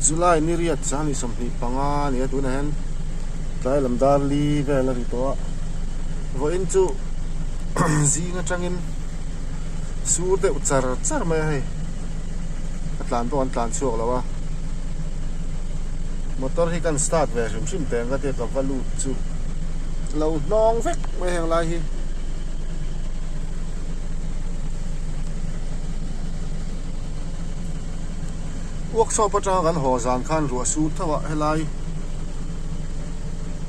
July ni riat 25 a ni a tunah hian tlai lam dar li vel a ri tawh a vawiin chu zing atangin sur deuh char char mai a hei a tlan pawh an tlan chhuak lo a motor hi kan start ve hrim hrim teh ang ka tia ka va lut chu lo hnawng vek mai heng lai hi. Workshop atanga kan haw zan khan ruah sur tho a helai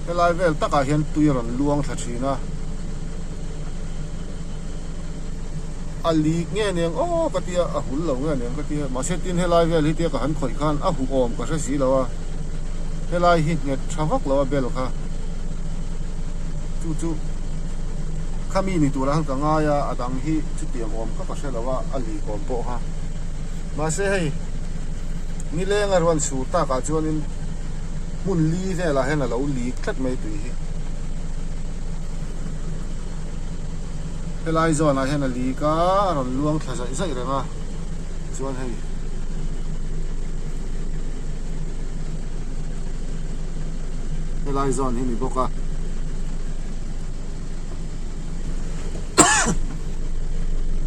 helai vel takah hian tui a rawn luang thla thin a a lik nge niang aw ka tia a hul lo nge niang ka tia mahse tin helai vel hi tia ka han khawih khan a huh awm ka hre si lo a helai hi nghet tha vak lo a bel kha chu chu khami ni turah khan ka ngai a a dang hi chutiang awm kha ka hre lo a a lik awm pawh kha. Mahse hei nileng a ruan sur takah chuanin hmun li velah hian a lo lik tlat mai tui hi. Helai zawnah hian a lik a, a rawn luang thla zaih zaih reng a, chuan hei helai zawn hi ni bawk a.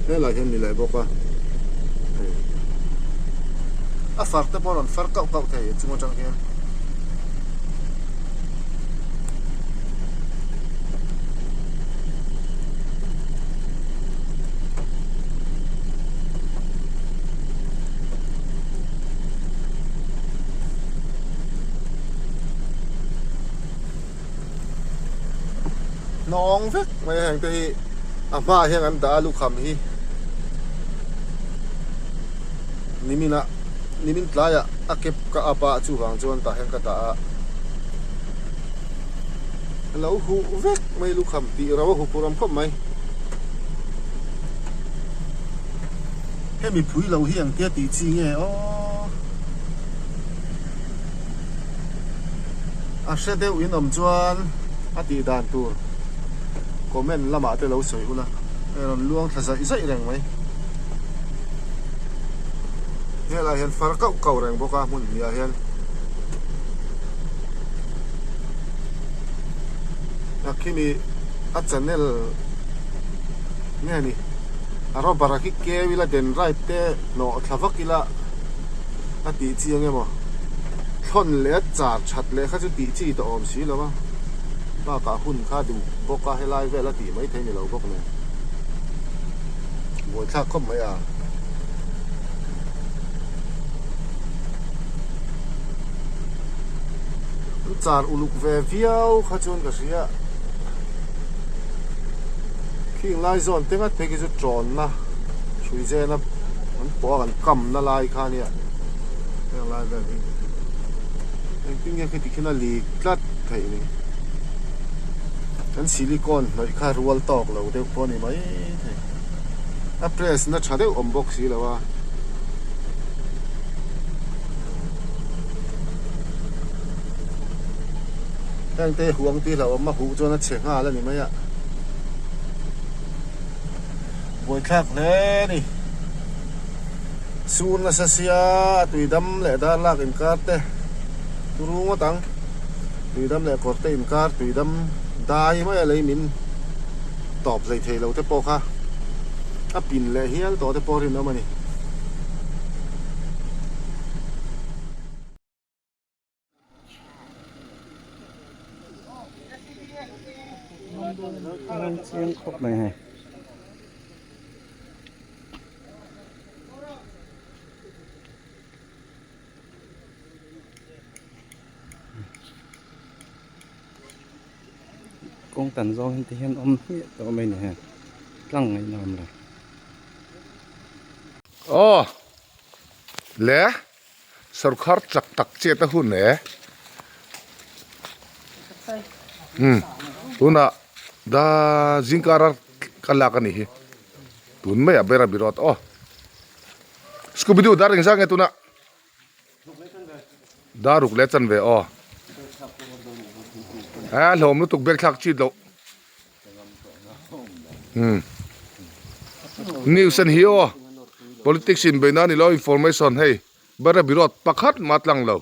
Helai hian ni leh bawk a hei a far te pawh a rawn far kauh kauh thei a chung atang hian. Hnawng vek mai a heng te hi a hmaah hian an dah a lukham hi nimin ah nimin tlaiah a kep ka up a chuvang chuan tah hian ka dah a a lo huh vek mai lukham tih ro a huphurh awm khawp mai hemi phui lo hi engtia tih chi nge aw. A hre deuh in awm chuan a tih dan tur comment lamah te lo sawi ula hei rawn luang thla zaih zaih reng mai. Helai hian far kauh kauh reng bawk a hmun hnih ah hian a khimi a channel nge ni a rubber a khi keu ila den right te hnawh thla vak ila. A tih chi ang emaw? Thlawn leh a char that leh kha chu tih chi tawh awm si lo a, bakah hun kha duh bawk a helai vel a tih mai thei ni lo bawk nen. Buaithlak khawp mai a. An char uluk ve viau kha chuan ka hria. Khing lai zawn te ngat phei khi chu tawnna hrui zena an pawh a kan kamna lai kha ania heng lai vel hi engtin nge khiti khian a lik tlat theih ni kan silicone hnawih kha rual tawk lo deuh pawh a ni mai thei a press na tha deuh awm bawk si lo a. Heng te huang tih hlauhawm a huh chuan a chhe nghal a ni mai a. Buaithlak hle a ni. Sur nasa sia a tuidam leh dar lak inkar te turu ngawt ang. Tuidam leh kawr te inkar tuidam dai mai a lei min tawp hlei thei lo te pawh kha a pin leh hial tawh te pawh rinawm a ni. Chiang khawp mai hei. Kawng tan zawng hi ti hian awm hmiah tawh mai ni hei tlang ngaihna awm lo. Aw le. Sorkar chak tak chet a hun e. Umm tunah da zingkara ka lak a nih hi tun mai ah ber a birawt aw scooby doo dar engzah nge tunah dar ruk leh chanve aw a hlawm lutuk bag thlak chit loh. Umm news an hi aw politics in beihna a ni lo information hei. Bairabi road pakhat mah tlang lo.